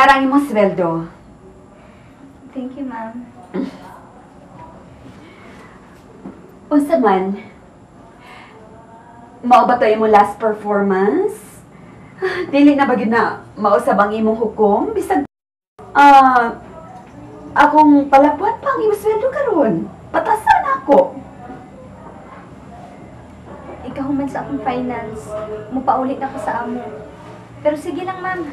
Narang imong sweldo. Thank you, ma'am. Unsa man? Mao ba to imong last performance? Dili na ba gyud na mausab ang imong hukom? Bisag akong palapuan pa ang imong sweldo karon. Patasan ako. Ikahuman sa akong finance, mupaulit ako sa amo. Pero sige lang, ma'am.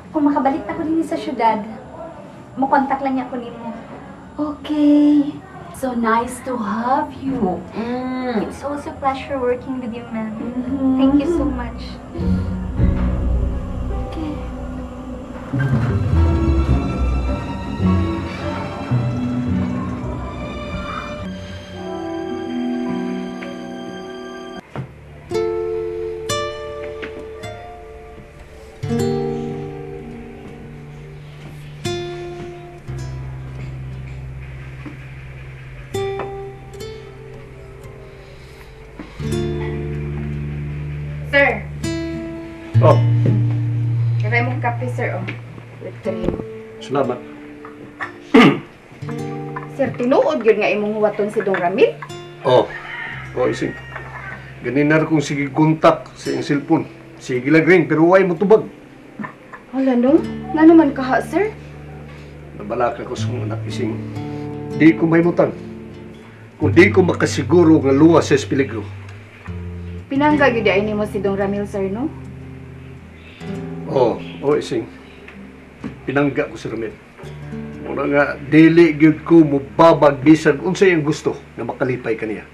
Kung makabalik na ko din sa syudad, mukontak lang niya ako nimo. Okay. So nice to have you. It's also a pleasure working with you, ma'am. Thank you so much. Okay. Sir. Oh. Kaya mong kape, sir, oh. With cream. Salamat. Sir, tinuod yun nga imong huwaton si Dong Ramil? Oh. Oh, ising. Ganin na kung sige kontak sa iyong cellphone. Sige lang ring, pero way mo tubag. Hala, no? Nga naman kaha, sir? Nabalaka ko sa mga anak, ising. Di ko mahimutan. Kung di ko makasiguro nga luwas sa peligro. Pinangga gyud ay nimo si Dong Ramil, sir, no? Oo, oh, ising. Pinangga ko si Ramil. Mura nga, dili gyud ko mubabag bisag unsay ang gusto nga makalipay kaniya.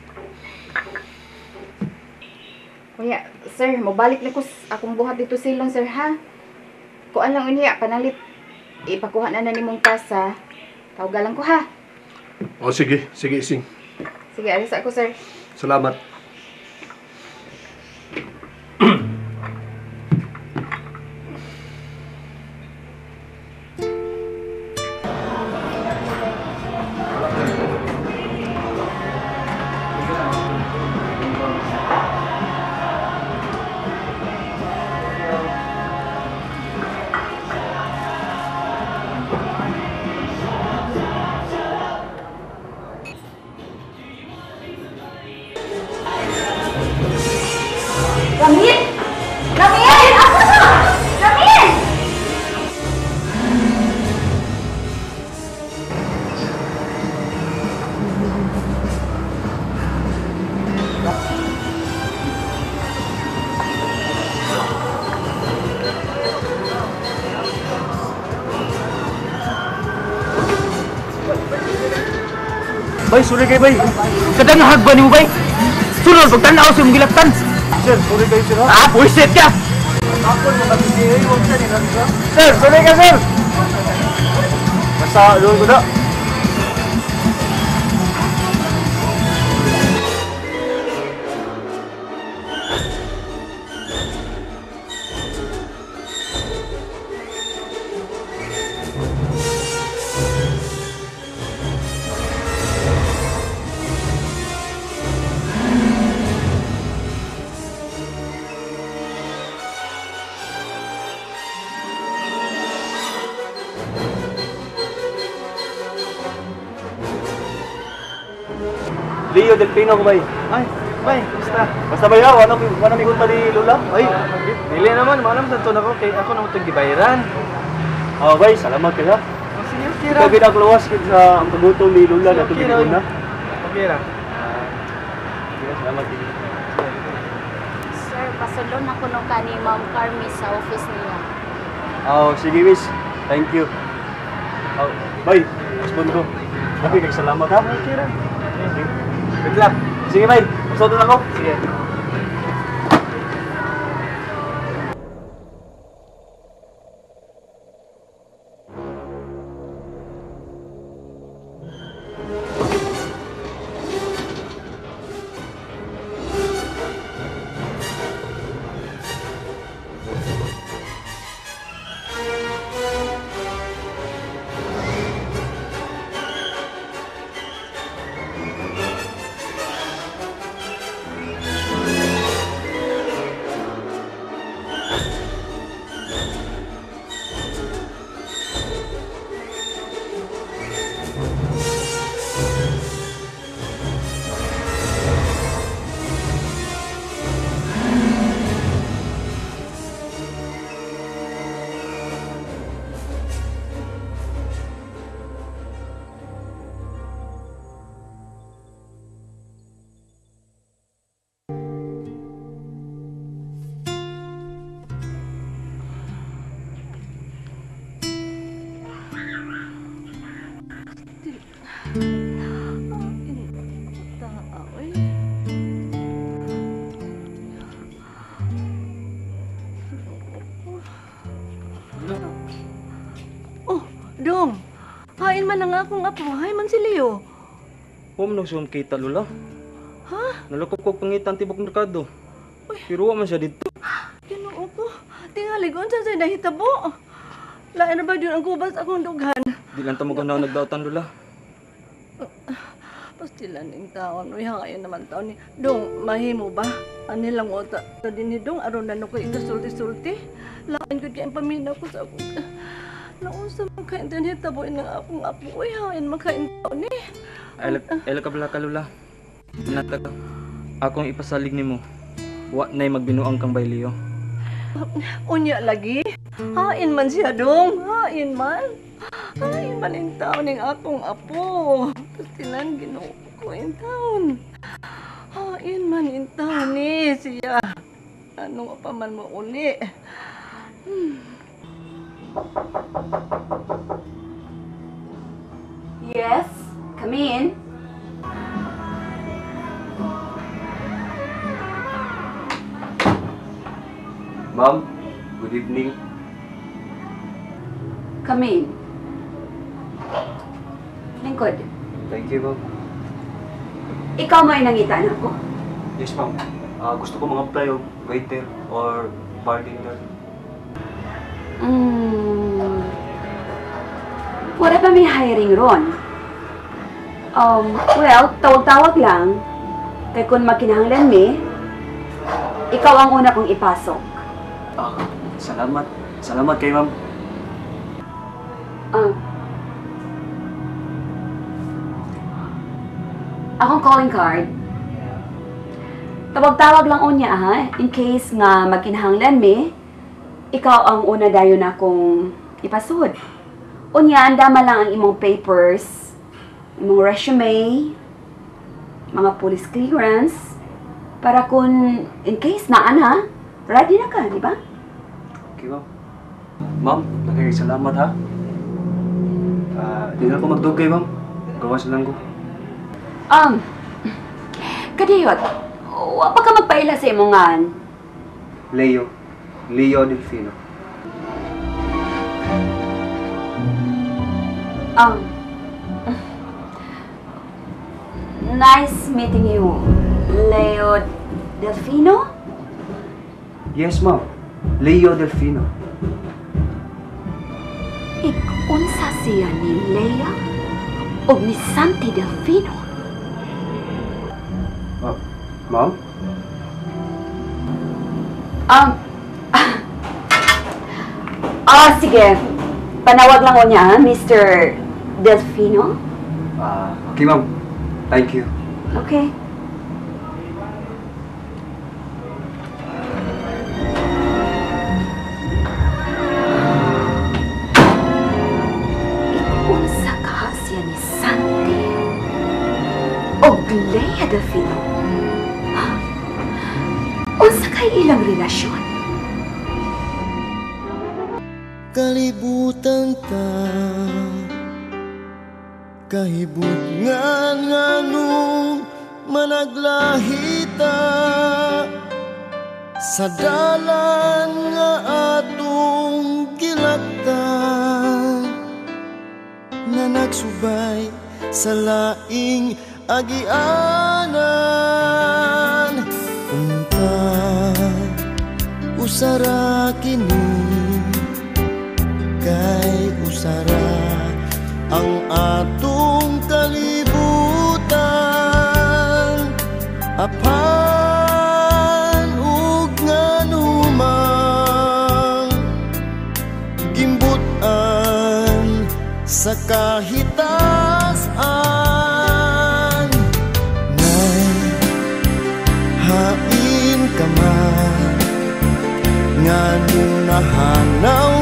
Kuya, sir, mobalik na ko akong buhat dito silong, sir, ha? Kuan lang unya, panalit. Ipakuha na na nimong tasa. Tawgalan ko, ha? Oh, sige, sige, ising. Sige, alis ako, sir. Salamat. Ramil! Ramil! Asa ka? Ramil! Bay, sorry kay bay. Kadang hagba ni mo bay. Sunod pagtan-aw sa imong gilaktan. Sir, sorry kayo, sir. Ah, bullshit ka! Sir, sorry ka, sir! Basta, doon ko na. Leo Del Pino ko bay. Ay, bay, basta. Basta bay ha, wala mi kulpa ni Lola. Ay, dili naman, maalam sa to nako kay ako naman tong gibayaran. Oh, bay, salamat kay ha. Oh, sige, okay ra. Ikaw ginagluwas gid sa ang pagutom ni Lola na Okay tubig ra, na. Okay ra. Sige, salamat kay. Sir, pasulon ako nung kani Ma'am Carmi sa office niya. Oh, sige miss. Thank you. Oh, bay, respond ko. Okay, kay salamat ha. Okay ra. Wait lang. Sige, bay. Magsuot na ako. Sige. Dong, hain man ang akong apo, hain man si Leo. Huwag mo nagsuom kita, Lola. Ha? Nalakop ko pangitan tibok merkado. Pero wa man siya dito. Ginoo ko. Tingali ko, unsa sa'yo nahitabo? Lain na ba yun ang kubas akong dughan? Di lang ta maganaw nagdaotan, Lola. Pastilan ning taon. Uy, hain naman taon ni. Dong, mahimo ba? Ani lang uta ta din ni Dong, aron na ko ikasulti-sulti. Lain ko kay ang paminaw ko sa akong... Nausa man kain din hitabo ng akong apo. Uy, hain man kain taon ni. Ayla ka bala ka, Lola. Nata ka. Akong ipasalig nimo. Wa na'y magbinuang kang bay Leo. Unya lagi. Hain man siya, Dong. Hain man. Hain man in taon ning akong apo. Pastilan Ginoo ko in taon. Hain man in taon ni siya. Ano pa man mo uli. Yes, come in. Ma'am, good evening. Come in. Lingkod, Thank you, ma'am. ikaw mo ay nangitaan ako. Yes, ma'am. Gusto ko mga-apply og waiter or bartender. Wala pa may hiring ron. Well, tawag-tawag lang. Kaya kung makinahanglan mi, ikaw ang una kong ipasok. Salamat. Salamat kay ma'am. Akong calling card. Tawag-tawag lang unya ha, in case nga magkinahanglan mi, ikaw ang una dayon akong ipasud. Unya, andama lang ang imong papers, imong resume, mga police clearance, para kung in case na ana, ready na ka, di ba? Okay, ma'am. Ma'am, salamat ha. Di na ako magdugay, ma'am. Gawas lang ko. Kadiyot, wa pa ka magpaila sa imong ngan. Leo. Leo Delfino. Nice meeting you, Leo Delfino? Yes, ma'am. Leo Delfino. Ikunsa siya ni Lea o ni Santi Delfino? Ma'am? Sige. Panawag lang ko niya, Mr. Delfino. Okay, ma'am. Thank you. Okay. Ikunsa ka siya ni Santi o Lea Delfino. Unsa kay ilang relasyon? Kalibutan ta kahibutngan nganong managlahita sa dalan nga atong gilaktan na nagsubay sa laing agianan. Unta usara kini kay usara ang atong kalibutan, apan ug nganumang gimbutan sa kahitasan. Nay, hain ka man nganong nahanaw